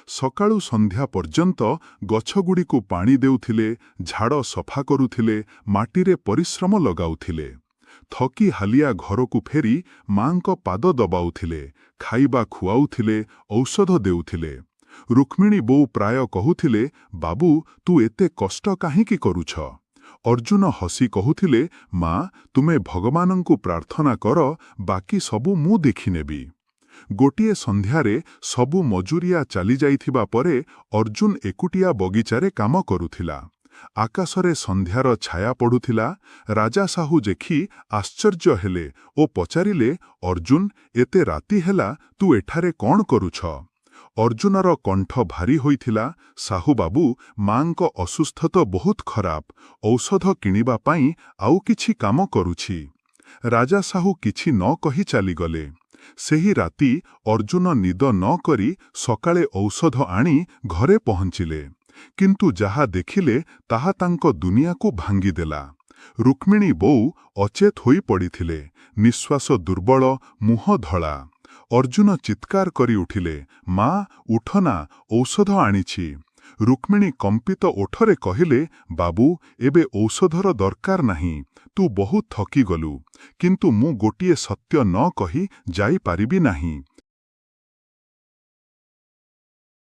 ସକାଳୁ ସନ୍ଧ୍ୟା ପର୍ଯ୍ୟନ୍ତ ଗଛଗୁଡ଼ିକୁ ପାଣି ଦେଉଥିଲେ, ଝାଡ଼ ସଫା କରୁଥିଲେ, ମାଟିରେ ପରିଶ୍ରମ ଲଗାଉଥିଲେ। ଥକି ହାଲିଆ ଘରକୁ ଫେରି ମାଙ୍କ ପାଦ ଦବାଉଥିଲେ, ଖାଇବା ଖୁଆଉଥିଲେ, ଔଷଧ ଦେଉଥିଲେ। ରୁକ୍ମିଣୀ ବୋଉ ପ୍ରାୟ କହୁଥିଲେ, "ବାବୁ, ତୁ ଏତେ କଷ୍ଟ କାହିଁକି କରୁଛ?" ଅର୍ଜୁନ ହସି କହୁଥିଲେ, "ମା, ତୁମେ ଭଗବାନଙ୍କୁ ପ୍ରାର୍ଥନା କର, ବାକି ସବୁ ମୁଁ ଦେଖିନେବି।" ଗୋଟିଏ ସନ୍ଧ୍ୟାରେ ସବୁ ମଜୁରିଆ ଚାଲିଯାଇଥିବା ପରେ ଅର୍ଜୁନ ଏକୁଟିଆ ବଗିଚାରେ କାମ କରୁଥିଲା। ଆକାଶରେ ସନ୍ଧ୍ୟାର ଛାୟା ପଡ଼ୁଥିଲା। ରାଜା ସାହୁ ଦେଖି ଆଶ୍ଚର୍ଯ୍ୟ ହେଲେ ଓ ପଚାରିଲେ, "ଅର୍ଜୁନ, ଏତେ ରାତି ହେଲା, ତୁ ଏଠାରେ କଣ କରୁଛ?" ଅର୍ଜୁନର କଣ୍ଠ ଭାରି ହୋଇଥିଲା, "ସାହୁ ବାବୁ, ମାଙ୍କ ଅସୁସ୍ଥତା ବହୁତ ଖରାପ। ଔଷଧ କିଣିବା ପାଇଁ ଆଉ କିଛି କାମ କରୁଛି।" ରାଜା ସାହୁ କିଛି ନ କହି ଚାଲିଗଲେ। ସେହି ରାତି ଅର୍ଜୁନ ନିଦ ନ କରି ସକାଳେ ଔଷଧ ଆଣି ଘରେ ପହଞ୍ଚିଲେ। କିନ୍ତୁ ଯାହା ଦେଖିଲେ, ତାହା ତାଙ୍କ ଦୁନିଆକୁ ଭାଙ୍ଗିଦେଲା। ରୁକ୍ମିଣୀ ବୋଉ ଅଚେତ ହୋଇ ପଡ଼ିଥିଲେ, ନିଶ୍ୱାସ ଦୁର୍ବଳ, ମୁହଁ ଧଳା। ଅର୍ଜୁନ ଚିତ୍କାର କରି ଉଠିଲେ, "ମା, ଉଠ ନା, ଔଷଧ ଆଣିଛି।" ରୁକ୍ମିଣୀ କମ୍ପିତ ଓଠରେ କହିଲେ, "ବାବୁ, ଏବେ ଔଷଧର ଦରକାର ନାହିଁ। ତୁ ବହୁତ ଥକିଗଲୁ। କିନ୍ତୁ ମୁଁ ଗୋଟିଏ ସତ୍ୟ ନ କହି ଯାଇପାରିବି ନାହିଁ।